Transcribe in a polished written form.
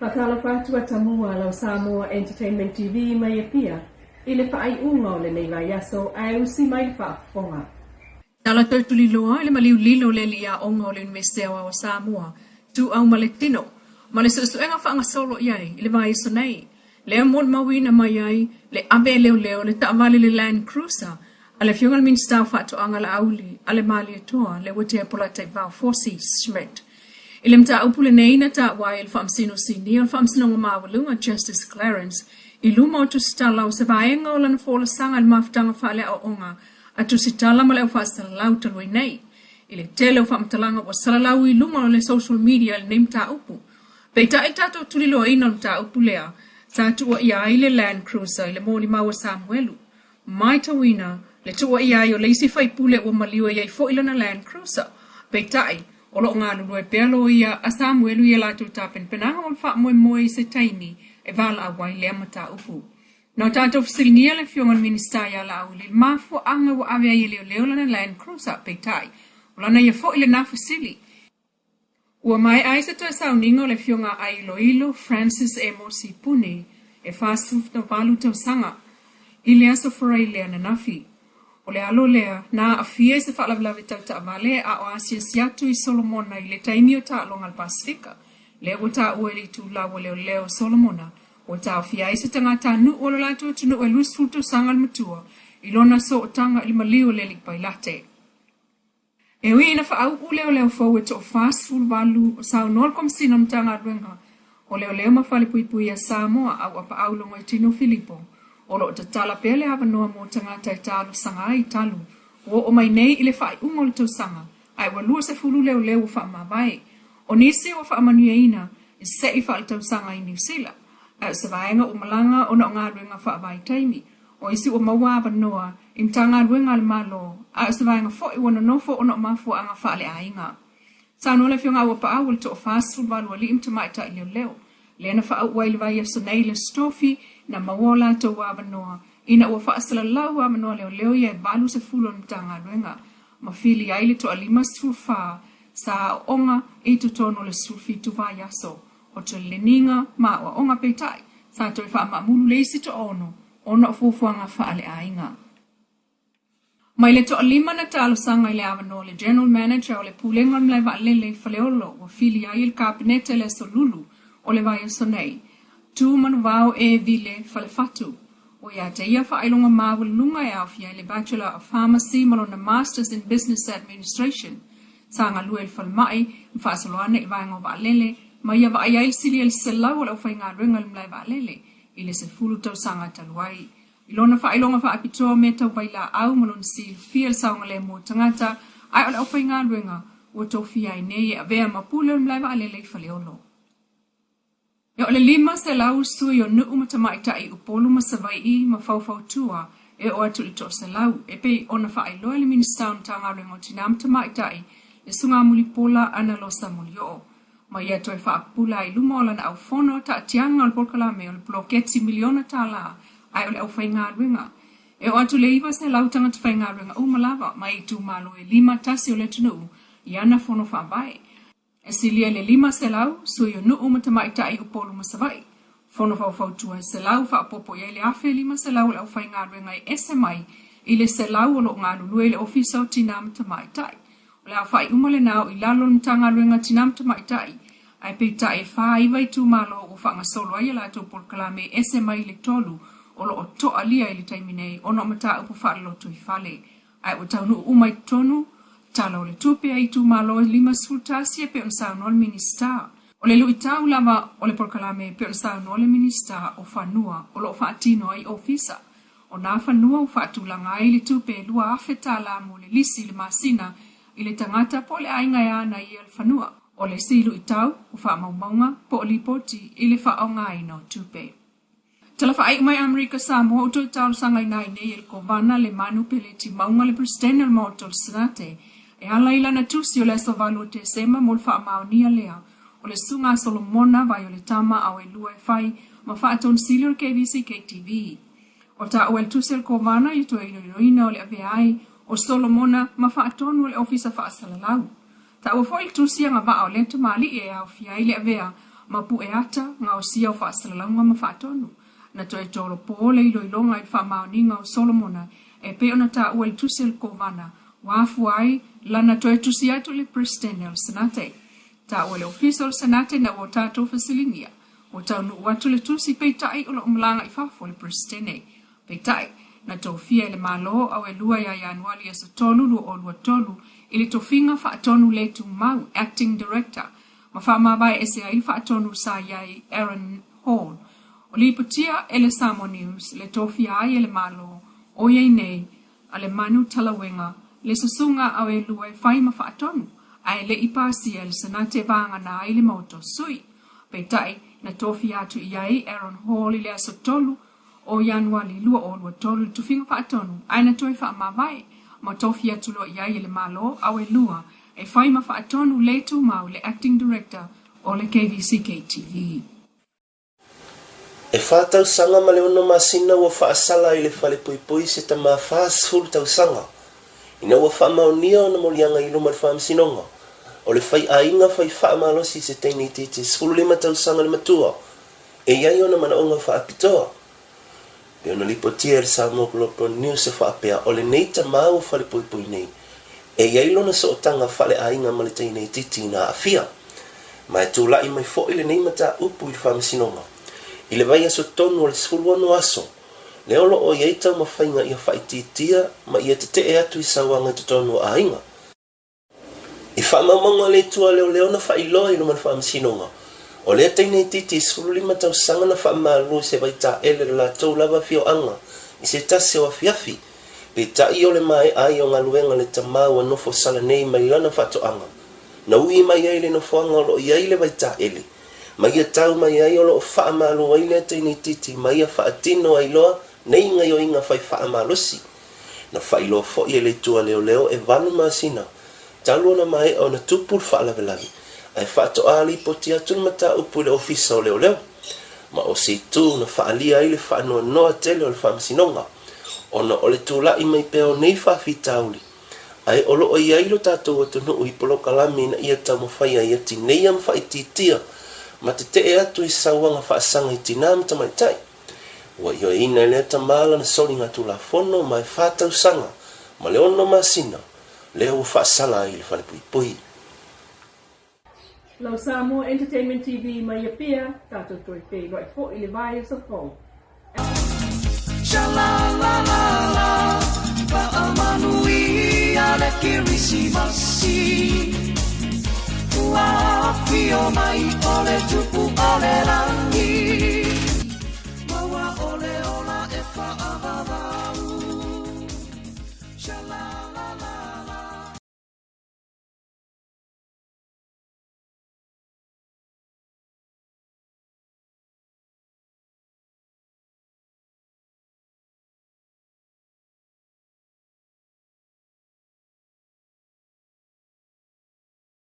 Faatalofa atu a Tamua lau Samoa Entertainment TV mai Apia i le faaiuga o lenei vaiaso ae usi mai le faafofoga. Tala toe tuliloa i le maliu lilo o le alii aoga o le Iunivesite Aoao o Samoa, Tuau ma le Tino, ma le suesuega faagasolo i ai i le vaiaso nei, lea molimauina mai ai le ave e leoleo le taavale le Land Cruiser a le Afioga i le Minisita o Faatoaga Laauli a le Malietoa Leuatea Polataivao Fosi Schmidt. I le mataupu lenei na taua ai e le Faamasino Sinia o le Faamasinoga Maualuga Justice Clarence i luma o tusitala o se vaega o lana folasaga i le mafutaga faaleaoaoga a tusitala ma le au faasalalau talu ai nei. I le tele o faamatalaga ua salalau i luga o le social media i lenei mataupu, peitai le tatou tuliloaina o le mataupu lea sa tuuaia ai le Land Cruiser i le molimau a Samuelu. Maitauina le tuuaia ai o le isi faipule ua maliu e i ai foi lana Land Cruiser. Peitai, o lo o galulue pea loia a Samuelu i a latou tapenapenaga mo le faamoemoe i se taimi e valaau ai lea mataupu. Na o tatou fesiligia le Afioga i le Minisita ia Laauli i le mafuaaga ua ave ai e leoleo lana Land Cruiser, peitai, o lana ia foi lena fesili. Ua maea ai se toe sauniga o le Afioga a Iloilo Francis Emosi Puni e 48 tausaga i le Aso Faraile lea ananafi. O le alo lea na aafia i se faalavelave tau taavale a o asiasi atu i Solomona i le taimi o taaloga a le Pasefika. Lea ua taua i le itulau a leoleo o Solomona, ua taofia ai se tagatanuu o le latou atunuu e 20 tausaga le matua i lona sootaga i le maliu o le alii pailate. E ui ina faauu leoleo fou e toa-48 o saunoa le Komesina o Matagaluega o Leoleo ma Falepuipui a Samoa Auapaau Logoitino Filipo, o lo o tatala pea le avanoa mo tagata e talosaga ai talu ua oo mai nei i le faaiuga o le tausaga ae ua 20 leoleo ua faamavae. O nisi ua faamanuiaina e se'i faaletausaga i Niu Sila, ae o se vaega ua malaga ona o galuega faavaitaimi. O isi ua maua avanoa i Matagaluega a le Malo, a o se vaega foi ua nonofo ona o mafuaaga faaleaiga. Saunoa le Afioga Auapaau o le toa-48 alii ma tamaitai leoleo, lea na faauu ai i le vaiaso nei i le Aso Tofi, na maua o latou avanoa ina ua faasalalau avanoa leoleo ia e 80 o le Matagaluega, ma fili ai le toa-54 sa aooga i totonu o le 17 vaiaso o teleniga ma aoaoga peitai, sa toe faamaamulu le isi toaono ona o fuafuaga faaleaiga. Mai le toalima na talosaga i le avanoa o le General Manager o le Pulega o le Malae Vaalele i Faleolo ua fili ai e le Kapeneta i le Aso Lulu o le vaiaso nei, Tu Manuvao E Vile Falefatu. Ua ia te ia faailoga maualuluga e aofia ai le Bachelor of Pharmacy ma lona Masters in Business Administration. Sa galue i le falemai ma faasolo ane i le vaega o vaalele ma ia vaai ai le sili e le 100 o le aufaigaluega i le malae vaalele i le 10 tausaga talu ai. I lona faailoga faapitoa mea tau vailaau ma lona silafia i le saogalemu o tagata ae o le aufaigaluega ua tofia ai nei e avea ma pule o le malae vaalele i Faleolo. E o le 500 sui o nuu ma tamaitai i Upolu ma Savaii ma faufautua e oo atu i le 100, e pei ona faailoa e le Minisita o Matagaluega o Tina ma Tamaitai, le Susuga Mulipola Analosa Molioo. Ma ia toe faapupula ai i luma o lana aufono taatiaga o le polokalame o le poloketi miliona tala ae o le aufaigaluega. E oo atu i le 900 tagata faigaluega uma lava mai itumalo e 51 o le atunuu i ana fono faavae. E silia i le 500 sui o nuu ma tamaitai i Upolu ma Savaii. Fono faufautua e 100 faaopoopo i ai le 1,500 o le aufaigaluega e ese mai i le 100 o lo o galulue i le Ofisa o Tina ma Tamaitai. O le aofai uma lena o i lalo o le Matagaluega Tina ma Tamaitai, ae peitai e 49 itumalo ua faagasolo ai a latou polokalame e ese mai i le tolu o lo o toalia i le taimi nei ona o mataupu faalolotoifale. Ae ua taunuu uma i totonu Tala o le Tupe a itumalo e 51 e pei ona saunoa le Minisita. O le luitau lava o le polokalame e pei ona saunoa le Minisita o Fanua o lo o faatino ai ofisa. O nā fanua ua faatulaga ai le tupe e $2,000 mo le lisi i le masina i le tagata po o le aiga e ana ia le fanua. O le isi luitau o faamaumauga po o lipoti i le faaaogaina o tupe. Tala faaiu mai Amerika Samoa ua toe talosagaina ai nei e le Kovana le Manu Peleti Mauga le Peresetene o le Maota o le Senate e ala i lana tusi o le aso 8 o Tesema mo le faamaonia lea o le Susuga a Solomona Vaioletama Auelua e fai ma faatonusili o le KVC KTV. O taua e le tusi a le Kovana i le toe iloiloina o le avea ai o Solomona ma faatonu o le Ofisa Faasalalau. Taua foi le tusi agavaa o lea tamalii e aofia ai le avea ma pu'eata gaosia o fa'asalalauga ma fa'atonu. Na toe tolopo le iloiloga i le fa'amaoniga o Solomona e pei ona tāua i le tusi a le Kovana ua afua ai lana toe tusi atu i le Peresetene o le Senate. Taua e le Ofisa o le Senate ina ua tatou fesiligia ua taunu'u atu le tusi, peita'i o lo'o malaga i fafo le Peresetene. Peitai, na tofia e le Malo Auelua ia Ianuali aso 3 2023 i le tofiga faatonu le tumau, acting director, ma faamavae ese ai le faatonu sa i ai Aaron Hall. O lipotia e le Samoa News le tofia ai e le Malo o i ai nei a Lemanu Talauega le susuga Auelua e fai ma faatonu, ae le i pasia e le Senate vagana ai le Maota o Sui. Peitai, na tofia atu i ai Aaron Hall i le aso 3 o Ianuali 2023 i le tofiga faatonu, ae na toe faamavae ma tofia atu loa i ai e le Malo Auelua e fai ma faatonu le tumau, le acting director o le KVCK-TV. E 4 tausaga ma le 6 masina ua fa'asala ai le falepuipui se tamā 40 tausaga ina ua fa'amaonia ona moliaga i luma le faamasinoga o le fai'aiga fai fa'amalosi se teine itiiti 15 tausaga le matua e i ai ona mana'oga fa'apitoa. Pe ona lipotia e le Samoa Global News e fa'apea o lenei tamā ua falepuipui nei e i ai lona so'otaga fa'ale'aiga ma le teine itiiti na a'afia ma e tula'i mai fo'i lenei mataupu i le faamasinoga i le vaiaso tonu o le 16 aso lea o lo'o i ai taumafaiga ia fa'aitiitia ma ia tete'e atu i sauaga i totonu o aiga. I fa'amaumauga le itu a leoleo na fa'iloa i luma le faamasinoga o lea teine itiiti 15 tausaga na fa'amalu i se vaita'ele le latou lava afio'aga i se tasi o afiafi, peita'i o le mae'a ai o galuega le tamā ua nofo sala nei mai lana fa'ato'aga na ui mai ai le nofoaga o lo'o i ai le vaita'ele ma ia tau mai ai o lo'o fa'amalu ai lea teine itiiti ma ia fa'atino ai loa nei gaioiga fai fa'amalosi. Na fa'iloa fo'i e le itu a leoleo e 8 masina talu ona mae'a ona tupu le fa'alavelave ae fa'ato'a lipoti atu le mataupu i le ofisa o leoleo, ma o se itu na fa'alia ai le fa'anoanoa tele o le faamasinoga ona o le tula'i mai pea o nei fa'afitauli ae o lo'o i ai lo tatou atunu'u i polokalame ina ia taumafai ai atineia ma fa'aitiitia ma tete'e atu i sauaga fa'asaga i tinā ma tamaitai. Ua ioeina e lea tamā lana soliga tulafono ma e 4 tausaga ma le 6 masina lea ua fa'asala ai le falepuipui. Lau Samoa Entertainment TV mai Apia, tatou toe feiloai foi le vaiaso fou. Sha la la la la, Fa'amanuia le Kerisimasi. Ua afio mai o le tupu.